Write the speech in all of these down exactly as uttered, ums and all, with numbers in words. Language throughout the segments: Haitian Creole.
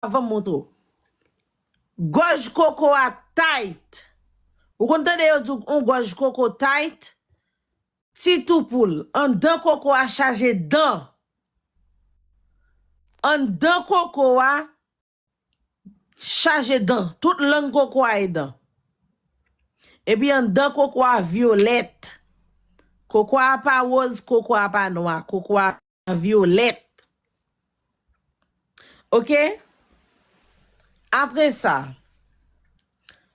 avan m montre w. Gòj koko a tayt. Ou konn tande yo di w yon gòj koko tayt? Ti tou poul. Anndan koko a chaje dan. Anndan koko a chaje dan. Tout lang koko a e dan. Epi anndan koko a vyolèt. Koko a pa woz, koko a pa nwa. Koko a vyolèt. Oke? Apre sa,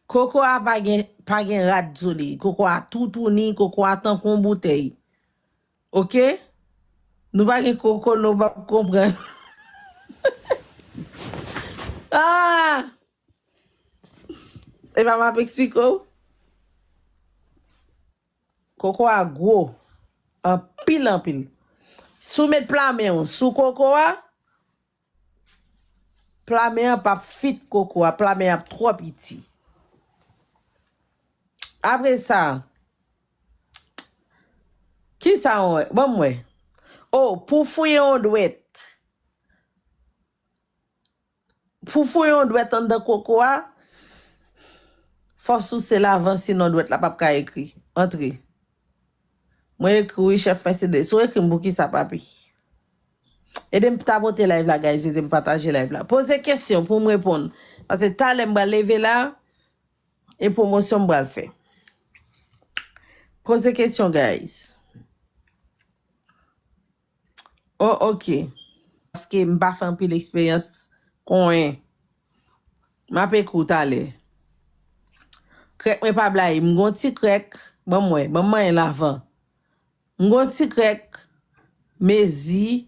koko a pa gen, pa gen rad sou li. Koko a toutouni, koko a tankou yon boutèy. Oke? Nou pa gen koko, nou p ap konprann. Ah! Epa m ap eksplike w. Koko a gwo. Anpil, anpil. Si w met pla men w sou koko a, pla men an p ap fit koko a. Pla men an ap twò piti. Apre sa, kisa w wè? Ban m wè. O, pou fouye yon dwèt. Pou fouye yon dwèt anndan koko a, fò w souse l avan, sinon dwèt la p ap ka ekri. Antre. Mwen ekri wi, chèf, mèsi de. Si w ekri m, poukisa, papi? Ede m tapote live la, guys. Ede m pataje live la. Poze kesyon pou m reponn. Paske talè m pral leve la, e pwomosyon m pral fè. Poze kesyon, guys. Oh, oke. Paske m pa fè anpil eksperyans konyen. M ap ekri w talè. Krèk mwen pa blayi. M gon ti krèk. Ban m wè. Ban m manyen l avan. M gon ti krèk. Mezi.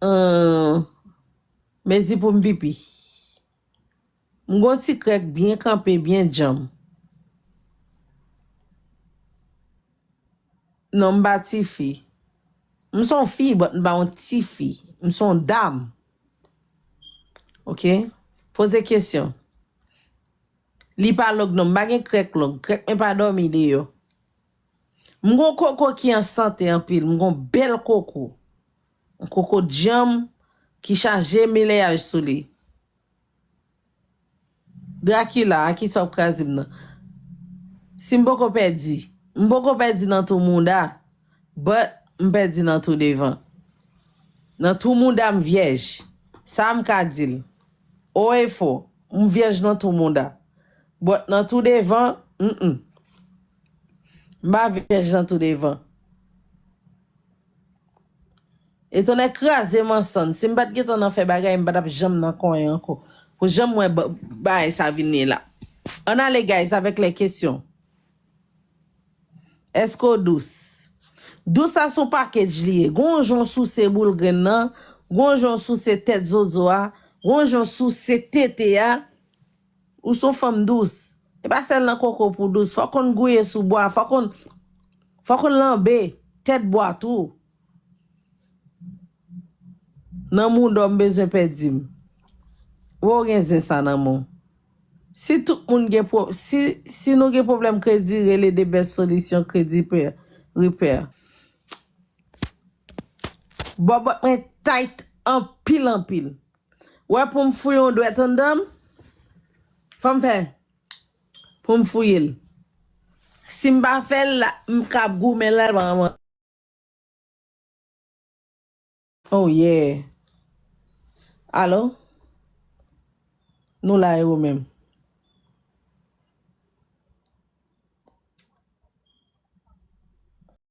Euh, mezi pou m pipi. M gon ti krèk byen kanpe, byen djanm. Non, m pa tifi. M se yon fi, but m pa yon tifi. M se yon dam. Oke? Poze kesyon. Li pa long non, m pa gen krèk long. Krèk mwen pa dòmi deyò. M gon koko ki an sante anpil. M gon bèl koko. Yon koko djanm ki chaje mileyaj sou li. Drakila, a kisa w ap kraze m nan? Si m poko pèdi, m poko pèdi nan tou mouda, but m pèdi nan tou devan. Nan tou mouda m vyèj. Sa m ka di l. O e fò, m vyèj nan tou mouda. But nan tou devan, mm, mm. M pa vyèj nan tou devan. Etonnè kraze m ansanm. Si m pa t gentan nan fè bagay, m pa t ap janm nan konyen ankò. Pou janm wè ba-, bagay sa vin ye la. Ann ale, guys, avèk lè kesyon. Èske w dous? Dous la se yon package li ye. Gon jan w souse boul grenn nan, gon jan w souse tèt zozo a, gon jan w souse tete a. Ou se yon fanm dous. E pa sèl nan koko pou dous. Fò w konn gouye sou bwa. Fò w konn, fò w konn lanbe tèt bwa tou. Nan mouda w m bezwen pèdi m. Wè w gen zen sa nan men w. Si tout moun gen pwo-, si, si nou gen pwoblèm kredi, rele The Best Solution Credit Repair. Bòbòt mwen tight anpil, anpil. Wè pou m fouye yon dwèt anndan m, fò m fè pou m fouye l. Si m pa fè l la, m ka goumen la, l pa anvan. Oh yeah. Alo? Nou la e ou menm?